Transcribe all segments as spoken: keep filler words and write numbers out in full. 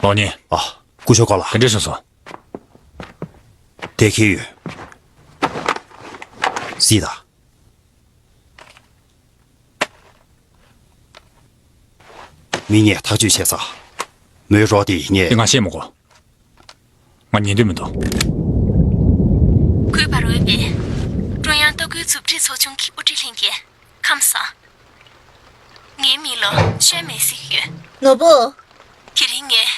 གློག་བརྙན། ཨ། སྐུ་ཞབས་ཀ་ལ། ག་འདྲས་བྱུང་སོང་། དེ་ཁྱེར་ཡོད། སྲིད་ད། མི་ངས་ཐག་གཅོད་བྱས་ས། མོའི་རོགས་དེ་ངས། དེ་ང་བཤད་མི་དགོས། ང་ཉན་འདོད་མི་འདུག་གུས་པར་འོས་པའི་ཀྲུང་དབྱང་ལྟ་སྐུལ་མཛུབ་ཁྲིད་ཚོགས་ཆུང་གི་དབུ་ཁྲིད་ལྷན་རྒྱས། ཁམས་བཟང་། ངའི་མིང་ལ་ཤོན་མེ་ཟེར་གྱི་ཡོད། ནོར་བུ། དེ་རིང་ངས།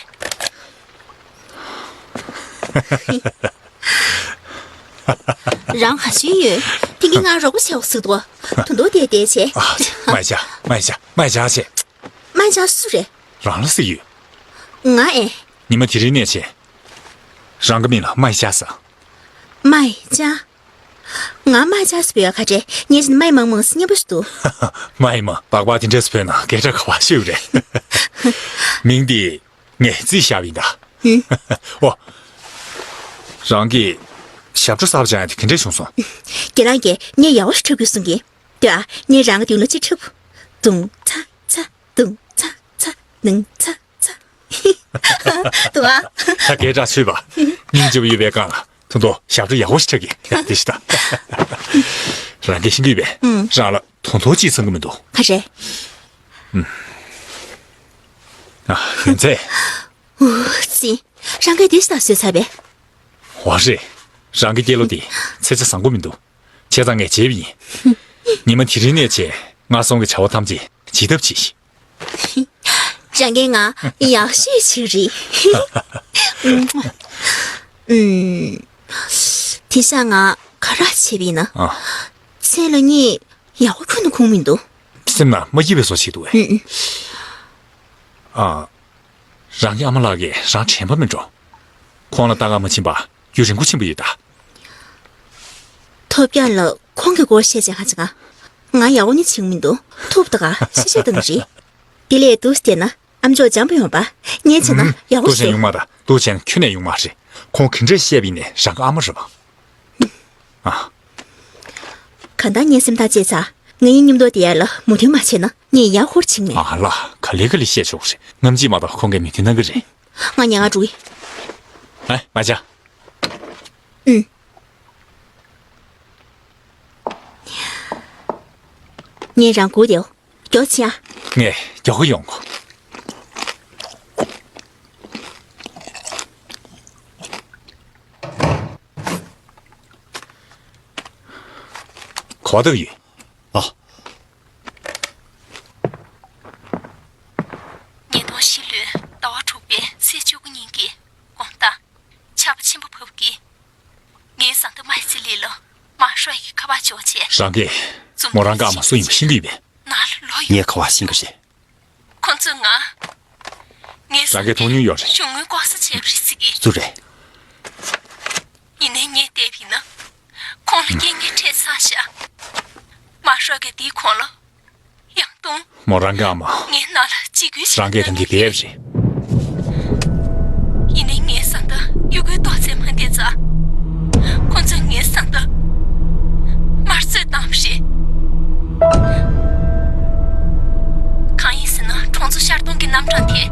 རང་ག་ཞིག་ཡོད། དེང་གི་ང་རོགས་པ་བྱེད་འོག་ཟིག་ཏུ། དུ་འདོག་དེ་དེ་བྱས། ཨ། མ་ཡི་ཅག་མ་ཡི་ཅག་མ་ཡི་ཅག་བྱས། མ་ཡི་ཅག་སུ་རེད། རང་ལ་ཟེར་ཡོད། ང་ཨེ། ཉི་མ་དེ་རིང་ནས་བྱས། རང་གི་མིང་ལ་མ་ཡི་ཅག་ཟེར། མ་ཡི་ཅག་ང་མ་ཡི་ཅག་ཟེར་བོད་ཡ་ཁ་བྲལ་ངས་ཅི་མ་ཡི་མང་མང་སྙན་པོ་ཞིག་འདུག་མ་ཡི་མ་སྦག་སྦག་དེ་འདྲས་བོད་ན་སྐད་གྲགས་ག་བ་ཤེས་རེད། མིང་འདི་ངས་རྩིས་བཞག་པ་ཡིན་ད། ཨོ། རང་གིས་ཞབས་བྲོ་གསར་པ་སྦྱངས་ཡ་དེ་ག་འདྲས་བྱུང་སོང་། ཁྱེད་རང་གིས་ངས་ཡག་པོ་ཞིག་འཁྲབ་དགོས་གསུང་གི། དེ་ཨ་ངས་རང་གི་མདུན་ལ་ཅིག་འཁྲབ། དུང་ཚ་ཚ་དུང་ཚ་ཚ་དུང་ཚ་ཚ། དུང་ཨ། ད་སྐད་གྲགས་ཆོད་པ། སྙིང་རྗེ་པོ་ཡོད་པའི་སྒང་ལ། ཐུང་ཐུང་ཞབས་བྲོ་ཡག་པོ་ཞིག་འཁྲབ་གི། དེ་ཞིག་ད། རང་གིས་ཤེས་ཀྱི་ཡོད་པས། ཨང་། རང་ལ་དོན་དག་ཅིག་བསམ་གྱི་མི་འདུག་ག་རེ། ཨ། ཡོན་ཚད། འུ་ཙི། རང་གིས་དེ་ཞིག་ད་བཟོས་ཚར་བས། འོ་རེད། རང་གི་སྐྱེས་ལོ་དེ་ཚེ་ཚེ་བཟང་པོ་མི་འདུག་བྱས་ཙང་ངས་བརྗེད་པ་ཡིན། ཉི་མ་དེ་རིང་ནས་བྱས་ང་སོང་གི་བྱ་བ་ཐམས་ཅད་བྱེད་ཐབས་བྱེད་ཤིག་རང་གིས་ང་ཡག་ཤོས་ཅིག་རེད། ཨུམ། དེང་སང་ང་ག་རེ་བྱས་པ་ཡིན་ན། ཨ། མཚན་ལ་གཉིད་ཡག་པོ་ཁྱོན་ནས་ཁུག་མི་འདུག་སེམས་ནང་མ་སྐྱིད་པའི་བཟོ་ཞིག་འདུག་གས། ཨུམ། ཨ། རང་གི་ཨ་མ་ལགས་ཀྱིས་རང་དྲན་པ་མི་འགྲོ། ཁོང་ལ་ལྟ་ག་མ་ཕྱིན་པ་རྒྱུན་རིང་པོ་ཕྱིན་པ་ཡོད་ད། ཐོབ་རྒྱལ་ལ་ཁོང་གི་སྐོར་བཤད་བྱས་ཧ་ཅང་། ང་ཡག་པོ་ནི་བྱེད་ཀྱི་མི་འདུག་ཐུབ་ད་ག་ཤི་ཤི་བཏང་གི་རེད། དེ་ལས་འདུག་བལྟས་ན་ཨམ་ཅོག་འཇམ་པོ་ཡོང་པ། ངས་བྱས་ན་ཡག་པོ་འདུག་བྱས་ཞིག་ཡོང་མ་ད། འདུག་བྱས་ན་ཁྱོན་ནས་ཡོང་མ་རེད། ཁོང་གི་འདྲས་བཤད་པ་ཡིན་ནས་རང་གི་ཨ་མ་རེད་པ། ཨ། གང་ལྟར་ངའི་སེམས་ཐག་བཅད་ཚར། ང་ཡི་མཉམ་དུ་བསྡད་ཡ་ལ་མོས་མཐུན་མ་བྱས་ན་ངས་ཡར་ཧུར་ཕྱིན་མེད། ཨ་ལ། ག་ལེ་ག་ལེ་བཤད་ཆོག་རེད། ནམ་རྒྱུན་མ་གཏོགས་ཁོང་གིས་མོས་མཐུན་གནང་གི་རེད། ང་ཉལ་ཁར་འགྲོ་གི། ཨ། མ་བྱ། ཨུམ། ངས་རང་སྒུག་བསྡད་ཡོད། མགྱོགས་བྱེད་ཨ། ངས་མགྱོགས་པོ་ཡོང་གོ། གོ་བ་ལྟ་གི་ཡོད། ཨ། ཉིས་སྟོང་བཞི་ལོའི་ཟླ་བ་དྲུག་པའི་ཚེས་བཅུ་དགུ་ཉིན་གྱི་དགོང་དག་ཆར་པ་ཆེན་པོ་བབས་ཀྱིས། ངའི་བཟའ་ཟླ་མའི་ཙི་ལི་ལ་མ་ཧྲོ་ཡི་ཁ་པར་འབྱོར་བྱས། རང་གིས་མོ་རང་གི་ཨ་མ་སུ་ཡིན་པ་ཤེས་ཀྱི་ཡོད་པས། ནང་ལ་ལོག་ཡོང་། ངས་ཁ་པར་ཤེས་ཀྱི་རེད། ཁོ་ཚོས་ང་། ངའི་བཟའ་ཟླ་རང་གིས་མཐོང་མྱོང་ཡོད་རེད། གཞུང་དངུལ་ལྐོག་ཟ་བྱས་པ་རེད་ཟེར་གི། སུ་རེད། ཡིན་ནའི་ངས་བལྟས་པ་ཡིན་ན། ཁོང་ལ་རྐྱེན་ངན་འཕྲད་ཚར་ཤག་མ་ཧྲོ་གིས་དེའི་གོང་ལ། ཡང་དུང་། མོ་རང་གི་ཨ་མ། ངའི་ནང་ལ་འཇིགས་སྐུལ་ཞིག་རང་གིས་ད་གིན་བལྟས་པ་རེད། ཡིན་ནའི་ངའི་བཟའ་ཟླ་གཡོ་སྒོའི་ཏོག་ཙམ་མ་བསྡད་ཙང་། ཁོ་ཚོས་ངའི་བཟའ་ཟླ་དམར་གསོད་བཏང་བ་རེད། གང་ཡིན་ཟེར་ན་གྲོང་ཚོ་ཤར་གཏོང་གི་རྣམ་གྲངས་དེས་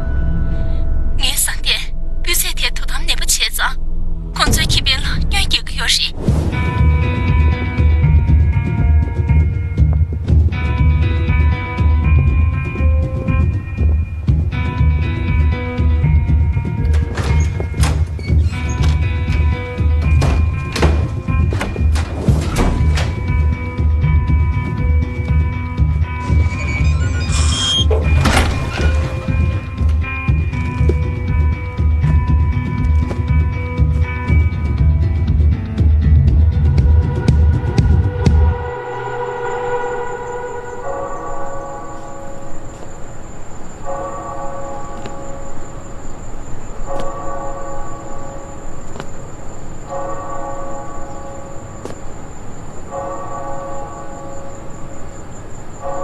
ངའི་བཟའ་ཟླས་སྤུས་ཚད་ཐད་དོ་དམ་ནན་པོ་བྱས་ཙང་། ཁོ་ཚོའི་ཁེ་ཕན་ལ་སྐྱོན་རྒྱག་གི་ཡོད་རེད།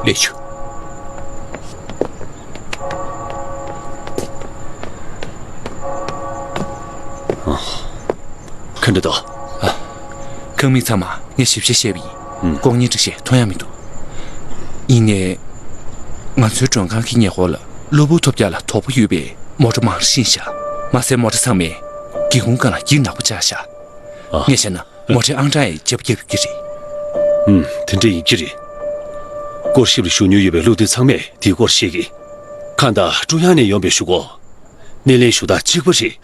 ལེགས་བྱུང་། ག་འདྲ་འདུག་ཨ། ཁང་མིག་ཚང་མ་ངས་ཞིབ་ཆ་བཤད་པ་ཡིན། ཨུམ། ལྐོག་རྔན་འགྲིག་བཤད་མཐོང་ཡ་མི་འདུག་ཡིན་ནའི། ང་ཚོའི་མགྲོན་ཁང་གི་ཉེ་འཁོར་ལ་གློ་བུར་ཐོལ་རྒྱག་ལ་དོགས་པ་ཡོད་པའི་མོ་ཊ་མང་རུ་ཕྱིན་ཤག་མ་ཟད་མོ་ཊ་ཚང་མས་སྒེའུ་ཁུང་སྒང་ལ་འགྱིག་ནག་པོ་བཅག་བཞག་ཨ། ངས་བྱས་ན་མོ་ཊའི་ཨང་གྲངས་ཡང་རྒྱབ་བརྒྱབ་ཡོད་ཀྱི་རེད། ཨུམ། དེ་འདྲ་ཡིན་གྱི་རེད། སྐོར་ཞིབ་ལ་ཞུགས་མྱོང་ཡོད་པའི་བློ་མཐུན་ཚང་མས་དེའི་སྐོར་ཤེས་ཀྱི། ཁ་མདའ་ཀྲུང་དབྱང་ནས་ཡོང་པའི་གཞུག་གུ། སྣེ་ལེན་ཞུ་སྟངས་གཅིག་པ་རེད།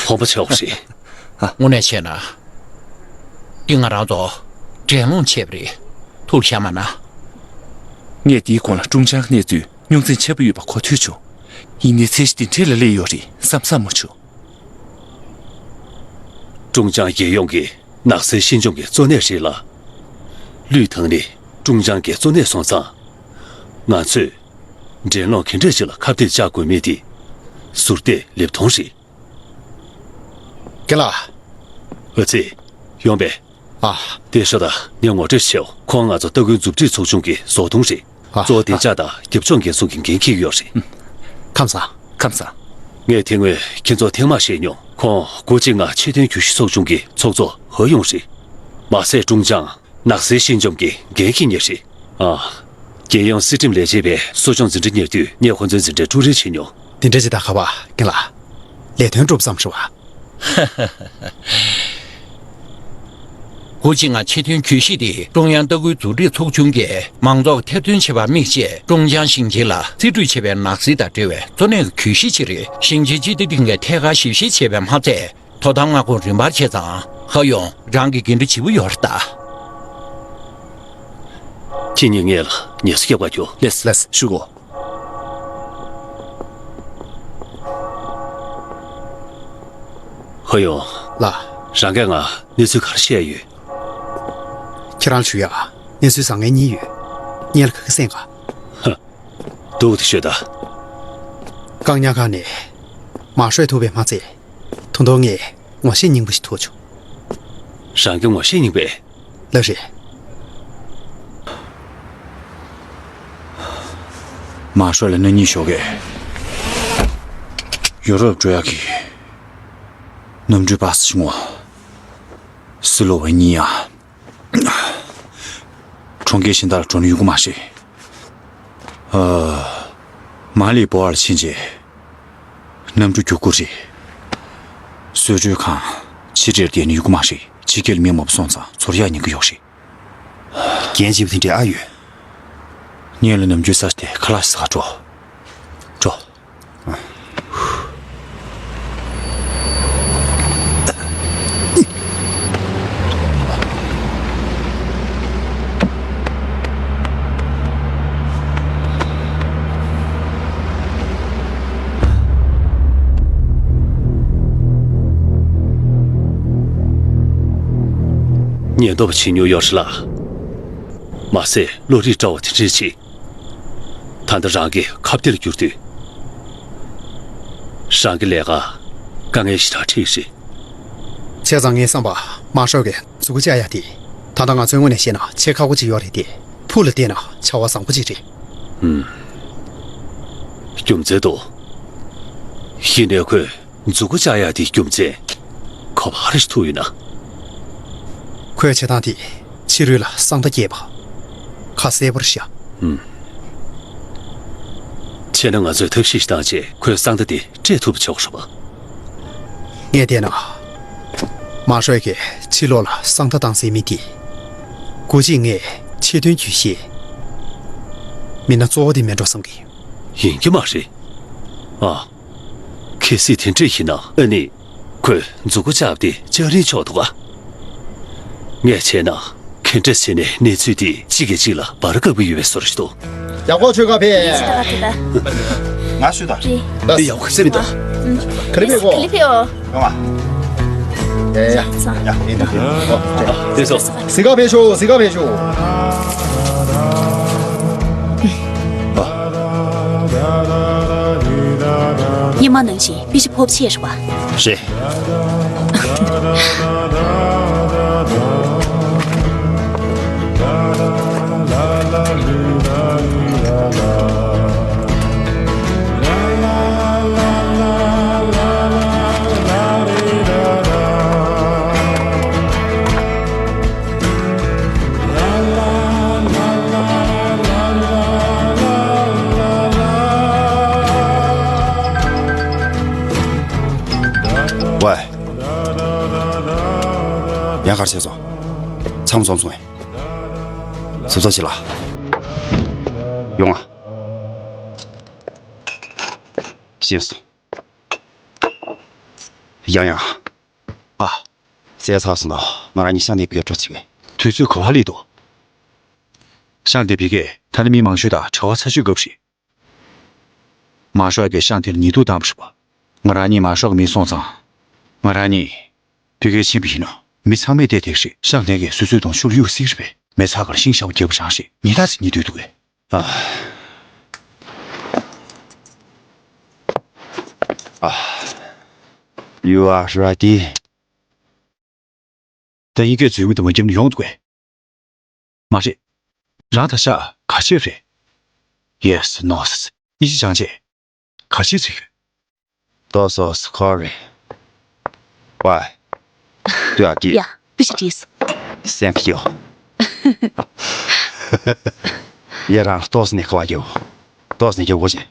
དགོངས་པ་ཆེ་བ་རེད། དངོས་གནས་བྱས་ན། འདི་ང་རང་ཚོ་འགྲན་སློང་ཆེ་བ་རེད། ཐུགས་ལ་བཞག་མ་གནང་། ངས་འདིའི་གོང་ལ་ཀྲུང་ཅང་གནས་ཚུལ་རྙོག་འཛིང་ཆེན་པོ་ཡོད་པ་གོ་ཐོས་བྱུང་། ཡིན་ནའི་ཚད་གཞི་འདི་འདྲ་ལ་སླེབས་ཡོད་རེད་བསམ་བསམ་མ་བྱུང་། ཀྲུང་ཅང་རྒྱལ་ཡོངས་ཀྱི་ནགས་ཚལ་སྲུང་སྐྱོབ་ཀྱི་གཙོ་གནད་རེད་ལ། ལུས་ཐང་ནི་ཀྲུང་ཅང་གི་གཙོ་གནད་སོང་ཙང་། ང་ཚོས་འགྲན་སློང་ག་འདྲ་ཞིག་ལ་ཁ་གཏད་གཅོག་དགོས་མིན་དེ་ཟུར་བལྟས་ལེབ་མཐོང་རེད། རྒན་ལགས། ཨ་ཙི། ཡོང་པས། ཨ། དེ་ཤོད་དང་ངས་ངོ་སྤྲོད་བྱེད། ཁོང་ང་ཚོ་ལྟ་སྐུལ་མཛུབ་ཁྲིད་ཚོགས་ཆུང་གི་བཟོ་ཚོང་རེད། ཨ། གཙོ་བོ་བདེ་འཇགས་དང་རྒྱབ་ལྗོངས་འགན་སྲུང་གི་འགན་འཁྱེར་གྱི་ཡོད་རེད། ཁམས་བཟང་། ཁམས་བཟང་། ངས་དེ་སྔོན་ཁྱེད་ཚོར་ཐེངས་མང་བཤད་མྱོང་། ཁོང་དགུ་གཅིག་ལྔ་ཆེད་དོན་གྱོད་གཞི་ཚོགས་ཆུང་གི་ཚོགས་གཙོ་ཧོ་ཡུང་རེད། མ་ཟད་ཀྲུང་ཅང་ནགས་ཚལ་སྲུང་སྐྱོབ་ཀྱི་འགན་འཁྱེར་མཁན་རེད། ཨ། རྒྱལ་ཡོངས་སྲིད་ཁྲིམས་ལས་བྱེད་པའི་གསོ་སྐྱོང་འཛིན་གྲྭ་གཉེར་དུས་ངས་ཁོ་ཚོའི་འཛིན་གྲྭའི་ཀྲུའུ་རེན་བྱས་མྱོང་། འདི་འདྲ་ཅིག་ད་ག་པ་རྒན་ལགས། ལས་དོན་གྲུབ་ཙམ་རེད་བ། དགུ་གཅིག་ལྔ་ཆེད་དོན་གྱོད་གཞི་དེ་ཀྲུང་དབྱང་ལྟ་སྐུལ་མཛུབ་ཁྲིད་ཚོགས་ཆུང་གིས་མང་ཚོགས་ཐེར་འདོན་བྱེད་པར་དམིགས་བྱས་ཀྲུང་ཅང་ཞིང་ཆེན་ལ་རྩིས་སྤྲོད་བྱས་པའི་ནགས་ཚལ་དང་འབྲེལ་བའི་གཙོ་གནད་ཀྱི་གྱོད་གཞི་ཅིག་རེད། ཞིང་ཆེན་སྤྱི་བདེ་ཐིང་གིས་ཐད་ཀར་ཞིབ་བཤེར་བྱས་པས་མ་ཚད། དོ་དམ་མངའ་ཁོངས་རིམ་པར་བྱས་ཙང་ཧ་ཡོང་རང་གི་འགན་འཁྲི་ལྗིད་པོ་ཡོད་རེད་ད། ཁྱེད་གཉིས་ངེད་ལ་ཉེས་གསོག་རྒྱག་དགོས་ཀྱོ། ལགས་ལགས་ཞུ་གོ། ཧ་ཡོང་། ལགས། རང་གིས་ང་གནས་ཚུལ་ག་རེ་བཤད་ཡོད། ཁྱེད་རང་ལ་ཞུ་ཡ། གནས་ཚུལ་བཟང་ངན་གཉིས་ཡོད། གཉིས་ལ་ག་གི་སེམས་ག་ཧ། སྡུག་ཏུ་ཤོད་ད། བཀག་ཉར་ཁང་ནས་མ་ཧྲོས་ཐུག་པའི་མ་ཚད། ད་དུང་ངས་ངོ་ཤེས་རྙིང་པ་ཞིག་ཐུག་བྱུང་། རང་གི་ངོ་ཤེས་རྙིང་པས། ལགས་རེད། མ་ཧྲོས་ལ་ན་ནིང་ཞོགས་ཀས་ཡོ་རོབ་འགྲོ་ཡག་གི་གནམ་གྲུའི་པ་སེ་ཞིག་བྱུང་བ། སུ་ལོ་བ་གཉིས་ཡང་། གྲོང་ཁྱེར་གཞན་དག་ལ་འགྲོ་ན་ཡོང་གི་མ་རེད། ཨ། མ་ལི་བོ་ཨར་ཕྱིན་རྗེས། གནམ་གྲུ་རྒྱུག་དགོས་རེད། གསོལ་མགྲོན་ཁང་ཕྱི་འབྲེལ་བསྡད་ན་ཡོང་གི་མ་རེད། ཕྱི་རྒྱལ་མི་མང་པོ་སོང་ཙང་ཚོར་ཡག་ཉན་གི་ཡོད་རེད། རྒྱན་ལྗིད་པོ་དེ་འདྲའི་ཨ་ཡོད། ངས་ལ་ནམ་རྒྱུན་ས་དེ་ཁ་ལག་ཟ་ག་འགྲོ། འགྲོ། ཉེན་རྟོག་པ་བྱེད་མྱོང་ཡོད་རེད་ལ། མ་ཟད་བློ་རིག་བཀྲ་བ་དེ་འདྲས་ཅིག་ད་ལྟ་རང་གི་ཁ་གཏད་ལ་གྱུར་དུས། རང་གི་ལས་ཀ་དཀའ་ངལ་ཞེ་དྲག་འཕྲད་ཀྱི་རེད། བྱས་ཙང་ངའི་བསམ་པར་མ་ཧྲོས་ཀྱིས་མཛུ་གུ་བཅག་ཡ་དེ། ད་ལྟ་ང་ཚོའི་ངོས་ནས་བཤད་ན་བྱེད་ཁག་པོ་ཅིག་ཡོད་རེད་དེ། ཕུགས་ལ་བལྟས་ན་བྱ་བ་བཟང་པོ་ཅིག་རེད། ཨུམ། རྒྱུ་མཚན་འདུག་ཡིན་ནའི་ཁོས་མཛུ་གུ་བཅག་ཡ་དེའི་རྒྱུ་མཚན་ག་པར་ཐུག་ཡོད་ན། ཁོའི་བྱེད་སྟངས་དེ་ཕྱི་རོལ་ལ་གསང་མཐའ་སྐྱེལ་བ། ཁ་གསལ་པོར་བཤད། ཨུམ། བྱས་ན་ང་ཚོས་ཐབས་ཤེས་ཤིག་བཏང་རྗེས་ཁོའི་གསང་མཐའ་དེ་སྤྲད་ཐུབ་པ་བྱེད་དགོས་རེད་པ། ངས་བལྟས་ན། མ་ཧྲོས་ཀྱིས་ཕྱི་ལོགས་ལ་གསང་མཐའ་བཏང་ཟེར་མི་དེ། དགུ་གཅིག་ལྔའི་ཆེད་དོན་གྱོད་གཞིའི་མི་སྣ་གཙོ་བོ་དེ་མིན་འགྲོ་བསམ་གྱི་ཡོད། ཡིན་གྱི་མ་རེད། ཨ། གལ་སྲིད་དེ་འདྲ་ཡིན་ན་ཨ་ནི། ཁོས་མཛུ་གུ་བཅག་པ་དེ་ལྕགས་རིང་ཆོག་འདུག་ག་ངས་བྱས་ན་ག་འདྲ་བྱས་ནས་གནས་ཚུལ་དེ་གཅིག་གིས་གཅིག་ལ་འབར་དགོས་ཀྱི་ཡོད་པའི་བཟོ་འདྲ་ཞིག་འདུག་ཡག་པོ་བྱོས་ཀ་ཕེ། ང་ཞུ་ད། འདི་ཡག་པོ་ཟེར་མི་འདུག་ག་ལེ་ཕེ་གོ། ག་ལེ་ཕེ་ཨོ། ཡོང་ཨ། ཡ་ཡ་ཡ་ཡིན་ད། ཨོ་དེ་སོ། སི་ཀ་ཕེ་ཤོ་སི་ཀ་ཕེ་ཤོ། ཉི་མ་ནང་བཞིན་པི་ཤི་ཕོབ་ཆེ་རེད་པ། རེད། ཨེ། ཡང་ག་རེ་བྱས་སོང་། ཚང་མ་འཛོམས་སོང་ངས། གཟབ་གཟབ་བྱེད་ལ། ཡོང་ང་། ཤེས་སོང་། ཡང་ཡང་། ཨ། བསད་ཚར་སོང་ན་ང་རང་གཉིས་ཤང་ནས་ཕ་གིར་འགྲོ་བྱེད་ཀྱི། དུས་ཚོད་ག་པར་སླེབས་འདུག་ཤང་དེ་ཕ་གིར་ད་ནི་མི་མང་ཤོས་དང་གྲྭ་བ་ཚ་ཤོས་སྐབས་རེད། མང་ཤོས་ཀྱིས་ཤང་དེར་ཉེས་འཛུགས་བཏང་བ་རེད་པ། ང་རང་གཉིས་མང་ཤོས་ཀྱི་མི་སོང་ཙང་། ང་རང་གཉིས་ཕ་གིར་ཕྱིན་པ་ཡིན་ན་མི་ཚང་མས་བལྟས་བསྡད་ཀྱི་རེད། ཤང་དེ་གའི་སོ་སོའི་གདོང་ཤུགས་གཡུག་སྲིད་ཀྱི་རེད་པས། མི་ཚང་མར་ཤིང་ཤ་བོ་རྒྱབ་པ་རང་རེད། ཉིན་ལྟར་ཙམ་ཉལ་སྡོད་འདུག་གས། ཨ། ཨ། You are right. ད་ཡིན་གྱི་རྫུན་མ་དེ་མ་བརྒྱབ་ན་ཡོང་འདུག་གས། མ་རེད། རང་ད་ཆ་ག་བྱེད་རེད། Yes, no. གཉིས་ཀྱི་སྦྱང་བྱེད། ག་བྱེད་ཟེར་གྱི། Those are scary. Why? Do you agree? Yeah, this is. Thank you. ཡ་རང་ལྟོགས་ནས་ཁ་བ་རྒྱབ། ལྟོགས་ནས་རྒྱབ་དགོས་ཅན།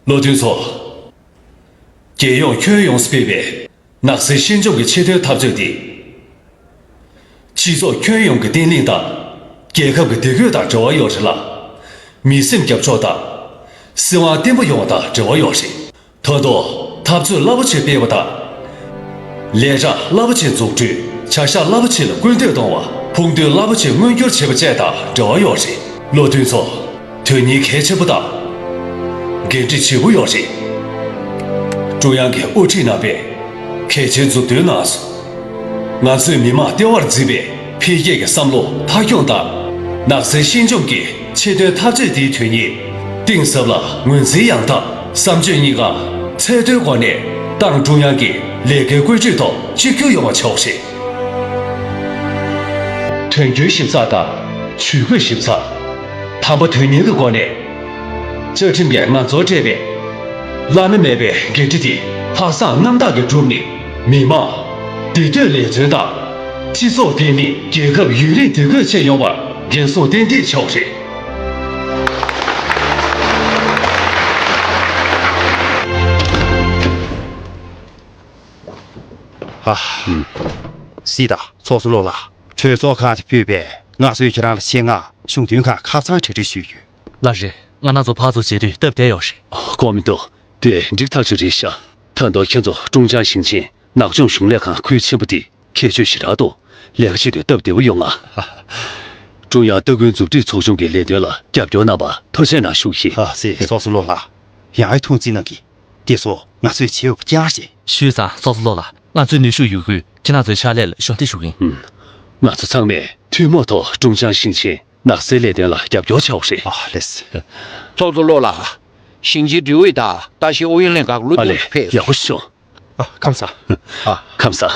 བློ་མཐུན་ཚོ། རྒྱལ་ཡོངས་ཁྱོན་ཡོངས་སུ་སྤེལ་བའི་ནག་སེལ་ཤིང་ལྗོངས་ཀྱི་ཆེད་དོན་འཐབ་རྩོད་འདི། སྤྱི་ཚོགས་ཁྱོན་ཡོངས་ཀྱི་བརྟན་ལྷིང་དང་། རྒྱལ་ཁབ་ཀྱི་བདེ་འགོད་དང་འབྲེལ་བ་ཡོད་རེད་ལ། མི་སེམས་རྒྱབ་ཕྱོགས་དང་། སྲིད་དབང་བརྟན་པོ་ཡོང་བ་དང་འབྲེལ་བ་ཡོད་རེད། ད་དུང་འཐབ་རྩོད་རླབས་པོ་ཆེ་སྤེལ་བ་དང་། ལས་རག་རླབས་པོ་ཆེ་འཛུགས་སྐྲུན། བྱ་གཞག་རླབས་པོ་ཆེ་ལ་སྐུལ་འདེད་གཏོང་བ། ཕུགས་འདུན་རླབས་པོ་ཆེ་མངོན་འགྱུར་བྱེད་པ་བཅས་དང་འབྲེལ་བ་ཡོད་རེད། བློ་མཐུན་ཚོ། དོན་སྙིང་གལ་ཆེན་པོ་དང་། འགན་འཁྲི་ལྗིད་པོ་ཡོད་རེད། ཀྲུང་དབྱང་གི་དབུ་ཁྲིད་རྣམ་པས་གལ་ཆེའི་མཛུབ་སྟོན་གནང་སོང་། ང་ཚོས་མི་དམངས་ལྟེ་བར་འཛིན་པའི་འཕེལ་རྒྱས་ཀྱི་བསམ་བློ་མཐའ་འཁྱོངས་དང་། ནགས་ཚལ་ཤིང་ལྗོངས་ཀྱི་ཆེད་དོན་འཐབ་རྩོད་འདིའི་དོན་སྙིང་གཏིང་ཟབ་ལ་ངོས་འཛིན་ཡང་དག་བསམ་སྤྱོད་གཉིས་ཀ་ཚད་མཐོའི་སྒོ་ནས་ཏང་ཀྲུང་དབྱང་གི་ལས་འགན་བཀོད་སྒྲིག་ཐོག་གཅིག་གྱུར་ཡོང་བ་བྱེད་དགོས་རེད། དོན་འཁྱོལ་ཞིབ་ཚགས་དང་ཇུས་འགོད་ཞིབ་ཚགས། དམ་པ་དོན་གཉེར་གྱི་སྒོ་ནས། བཅའ་ཁྲིམས་ཀྱིས་ང་ཚོར་སྤྲད་པའི་བླ་ན་མེད་པའི་འགན་འཁྲི་དེ་ལྷག་བསམ་རྣམ་དག་གིས་བསྒྲུབས་ནས། མི་དམངས་བདེ་སྡོད་ལས་དོན་དང་། སྤྱི་ཚོགས་བརྟན་ལྷིང་། རྒྱལ་ཁབ་ཡུན་རིང་བདེ་འཁོད་བཅས་ཡོང་བར་འགན་སྲུང་ཏན་ཏིག་བྱེད་དགོས་རེད། ཧ། སྲིད་དང་ཚོགས་གཙོ་བློ་ལགས། གྲོས་ཚོགས་ཁང་དུ་ཕུལ་བའི་མངའ་གསོལ་ཁྱེད་རང་ལ་ཆེད་མངགས་གཞུང་དོན་ཁག་ཁ་ཚང་གྲ་སྒྲིག་ཞུས་ཡོད། ལགས་རེད། ང་རང་ཚོ་ཕར་ཚུར་མཇལ་དུས་སྟབས་བདེ་ཡོད་རེད། དགོངས་མི་འདུག་དེ་འགྲིག་ཐག་ཆོད་རེད་ཤག་ད་དུང་ཁྱེད་ཚོ་ཀྲུང་ཅང་ཞིང་ཆེན་ནགས་ལྗོངས་གཞུང་ལས་ཁང་ཁུལ་ཆེན་པོ་འདི་ཁྱད་ཆོས་ཞེ་དྲག་འདུག་ལས་ཀ་བྱེད་དུས་སྟབས་བདེ་པོ་ཡོང་ང་། ཀྲུང་དབྱང་ལྟ་སྐུལ་མཛུབ་ཁྲིད་ཚོགས་ཆུང་གི་ལས་དོན་ལ་རྒྱབ་སྐྱོར་གནང་བར་ཐུགས་རྗེ་གནང་ཞུ་ཞུ། ཨ་ཙི། ཚོགས་གཙོ་བློ་ལགས། ཡང་ཡང་ཐུགས་རྗེ་གནང་གི། དེ་ཚོ་ང་ཚོས་བྱེད་འོས་པ་རྐྱང་རེད། ཞུས་ཙང་ཚོགས་གཙོ་བློ་ལགས། ང་ཚོའི་ནུས་ཤུགས་ཡོད་རྒུས་ཁྱེད་རང་ཚོའི་ཕྱག་ལས་ལ་གཞོགས་འདེགས་ཞུ་གི་ཡིན། ང་ཚོ་ཚང་མས་ཐུན་མོང་ཐོག་ཀྲུང་ཅང་ཞིང་ཆེན་ནགས་ཚལ་ལས་དོན་ལ་རྒྱབ་སྐྱོར་བྱ་དགོས་རེད། ཨ་ལེ། ཚོགས་གཙོ་བློ་ལགས། ཞིང་ཆེན་སྒྲིག་ཨུད་དང་ལྟ་བཤེར་ཨུ་ཡོན་ལྷན་ཁང་གི་བློ་ཨ་ལེ། མཐུན་ཕེབས། ཡག་པོ་བྱུང་། ཨ། ཁམས་བཟང་། ཨ། ཁམས་བཟང་།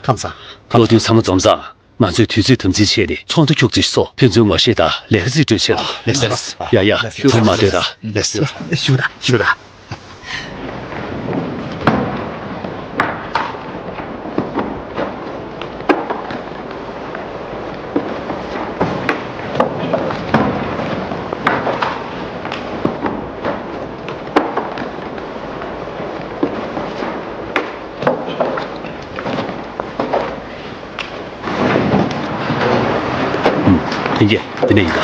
ཁམས་བཟང་། བློ་མཐུན་ཚང་མ་འཛོམས་ཙང་། ང་ཚོས་དུས་ཚོད་དམ་འཛིན་བྱས་ཏེ་ཚོགས་འདུ་འཁྱུག་ཙམ་ཞིག་སོང་། ཕན་ཚུན་ངོ་ཤེས་དང་ལས་ཀ་རྩིས་སྤྲོད་བྱེད་ལ། ལགས་སོ། ཡ་ཡ། ལགས་སོ། ཐུགས་མ་སྡོད་དང་། ལགས་སོ། ཞུ་དང་ཞུ་དང་། ལྷན་རྒྱས། འདི་ནས་ཡིན་ད།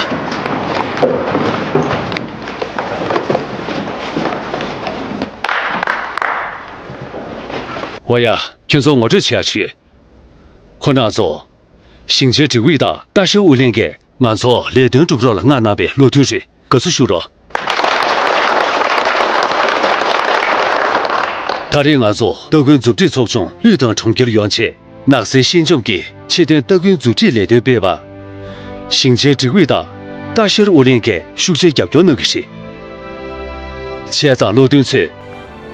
འོ་ཡ། ཁྱོད་ཚོ་ངོ་སྤྲོད་བྱེད་ཡ་བྱོས། ཁོང་རྣམ་ཚོ། ཞིང་ཆེན་སྒྲིག་ཨུད་དང་ལྟ་བཤེར་ཨུ་ལྷན་གྱིས་ང་ཚོ་ལས་དོན་སྒྲུབ་རོགས་ལ་མངགས་གནང་བའི་བློ་མཐུན་རེད། དགའ་བསུ་ཞུ་རོགས། ད་རེས་ང་ཚོ་ལྟ་སྐུལ་མཛུབ་ཁྲིད་ཚོགས་ཆུང་ལུས་དང་གྲོང་ཁྱེར་ཡོང་ཆེད། ནགས་ཚལ་ཤིང་ལྗོངས་ཀྱི་ཆེད་དོན་ལྟ་སྐུལ་མཛུབ་ཁྲིད་ལས་དོན་སྤེལ་བ། ཞིང་ཆེན་སྒྲིག་ཨུད་དང་ལྟ་བཤེར་ཨུ་ལྷན་གྱིས་ཤུགས་ཆེའི་རྒྱབ་སྐྱོར་གནང་གི་རེད། བྱས་ཙང་བློ་མཐུན་ཚོས་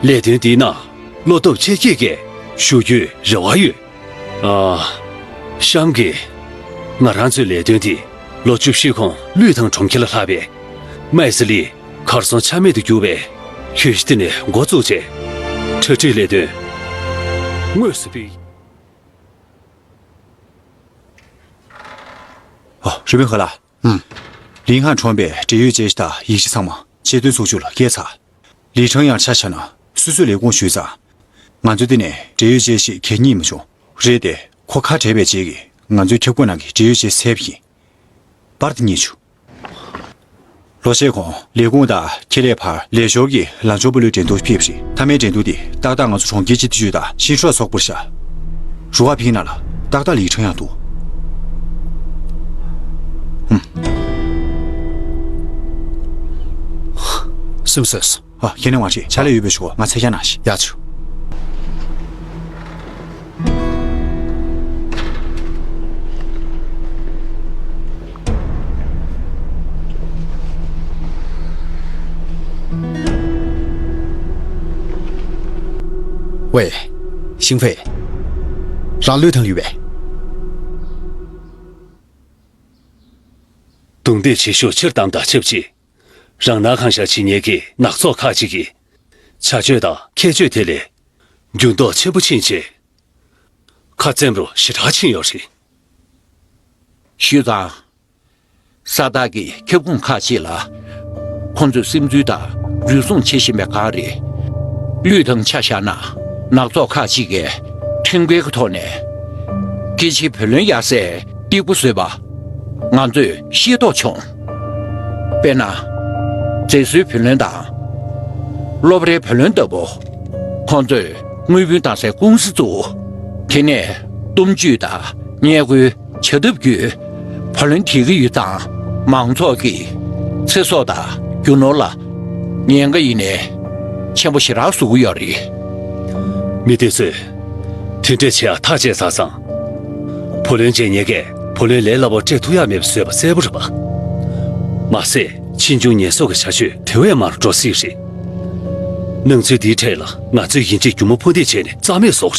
ལས་དོན་འདིའི་ནང་བློ་སྟོབས་ཆེ་བསྐྱེད་ཀྱིས་ཞུགས་རྒྱུའི་རེ་བ་ཡོད། ཨ། གཤམ་གྱི་ང་རང་ཚོའི་ལས་དོན་འདི་ལོ་བཅུ་བཞི་གོང་ལུས་དང་གྲོང་ཁྱེར་ལ་ལྷག་པའི་སྨད་རྩི་ལི། གར་སོང་ཆ་མེད་དུ་གྱུར་བའི་ཁྱོད་ཀྱིས་དེ་ནས་འགོ་བཙུགས་བྱས། གྲ་སྒྲིག་ལས་དོན་དངོས་སུ་སྤེལ། ཨ། རུས་སྦལ་ཁ་ལགས། ཨུམ། ལིན་ཧན་གྲོངས་པའི་འབྲེལ་ཡོད་བྱས་གཞི་དང་ཡིག་ཆ་ཚང་མ་ཆེད་དོན་ཚོགས་ཆུང་ལ་བསྐྱལ་ཚར། ལི་ཁྲང་ཡང་ཆ་བཞག་ན་སོ་སོས་ལས་ཁུངས་ཞུས་ཙང་། ང་ཚོས་དེ་ནས་འབྲེལ་ཡོད་བྱས་གཞི་གད་སྙིགས་མ་བྱུང་། རེད་དེ། ཁོ་ཁ་བྲལ་བའི་རྗེས་ཀྱི་ང་ཚོའི་ཁྱབ་ཁོངས་ནང་གི་འབྲེལ་ཡོད་བྱས་གཞི་བསད་པ་ཡིན། པར་དེ་རྙེད་བྱུང་། ལོ་ཤས་གོང་ལས་ཁུངས་དང་ཁེ་ལས་བར་ལས་ཞོར་གྱི་ལངས་ཕྱོགས་སྤོ་ལོའི་འགྲན་བསྡུར་ཕེབས་ཤིང་། མཐའ་མའི་འགྲན་བསྡུར་དེ་ཏག་ཏག་ང་ཚོ་གྲོང་ཁྱེར་སྤྱི་བདེ་ཅུས་དང་ཤིན་ཧྲུའ་སོག་པོར་བཞག་རུ་ཁག་བིང་ནང་ལ་ཏག་ཏག་ལི་ཁྲང་ཡང་འདུག་ཧུམ། སུམ་སོས། ཨ། ཁྱེད་རང་མ་ཁྲིད། ཕྱག་ལས་ཡོད་པའི་ཞོར་ང་འཚོལ་རྒྱག་གནང་ཞིག་ཡག་བྱུང་། ཝེ། ཤིང་ཧྥེ། རང་བློས་བཏང་ཡོད་པས། རྡུང་རྡེག་བྱེད་ཤུགས་ཆེར་བཏང་དང་ཆབས་ཅིག་རང་སྣང་གང་ཤར་བྱེད་མཁན་གྱི་ནག་ཚོགས་ཁག་ཅིག་གི་བྱ་སྤྱོད་དང་ཁྱད་ཆོས་དེ་ལས་འགྱུར་ལྡོག་ཆེན་པོ་ཕྱིན་རྗེས། ཁ་བཙན་པོ་ཞེ་དྲག་ཕྱིན་ཡོད་རེད། ཞུས་ཙང་། ས་བདག་གིས་ཁྱབ་ཁོངས་ཁག་ཅིག་ལ་ཁོང་ཚོས་སིམ་འཛུལ་དང་རུལ་སུངས་བྱེད་བཞིན་པའི་སྒང་རེད། ལུས་དང་ཆ་བཞག་ན་ནག་ཚོགས་ཁག་ཅིག་གིས་ཁྲིམས་འགལ་གྱི་ཐོག་ནས་སྐད་ཆའི་བུ་ལོན་གཡར་སའི་སྟེགས་བུ་བཟོས་པ་ང་ཚོས་ཤེས་རྟོགས་བྱུང་། དཔེར་ན། མཛེས་བཟོའི་བུ་ལོན་དང་། སློབ་རའི་བུ་ལོན་ལྟ་བུ། ཁོང་ཚོས་དངུལ་བུན་བཏང་སའི་ཀུང་སི་བཙུགས། དེ་ནས་གཏུམ་སྤྱོད་དང་ཉེས་སྐྱོན་བྱ་ཐབས་བརྒྱུད་བུ་ལོན་སྤྲད་ཀྱི་ཡོད་ཙང་། མང་ཚོགས་ཀྱིས་ཚེ་སྲོག་དང་རྒྱུ་ནོར་ལ་ཉེན་ཁ་ཡིན་ནའི་ཆེན་པོ་ཞེ་དྲག་བཟོ་གི་ཡོད་རེད། མི་དེ་ཚོས་དེ་འདྲས་བྱེད་ཡ་ཐག་བཅད་ཚར་ཙང་། བུ་ལོན་འཇལ་མཁན་གྱིས་བུ་ལོན་ལས་སླ་པོ་སྤྲད་ཐུབ་ཡ་མེད་པ་བཟོས་པ་གསལ་པོ་རེད་པ། མ་ཟད་ཕྱིས་འབྱུང་ཉེས་གསོག་གི་བྱ་སྤྱོད་དེ་བས་མང་རུ་འགྲོ་སྲིད་རེད། སྣང་ཚུལ་འདིའི་གྲས་ལ་ང་ཚོས་ཡིན་གཅིག་སྒྱུ་མ་ཕུ་འདེད་བྱས་ནས་རྩ་མེད་བཟོ་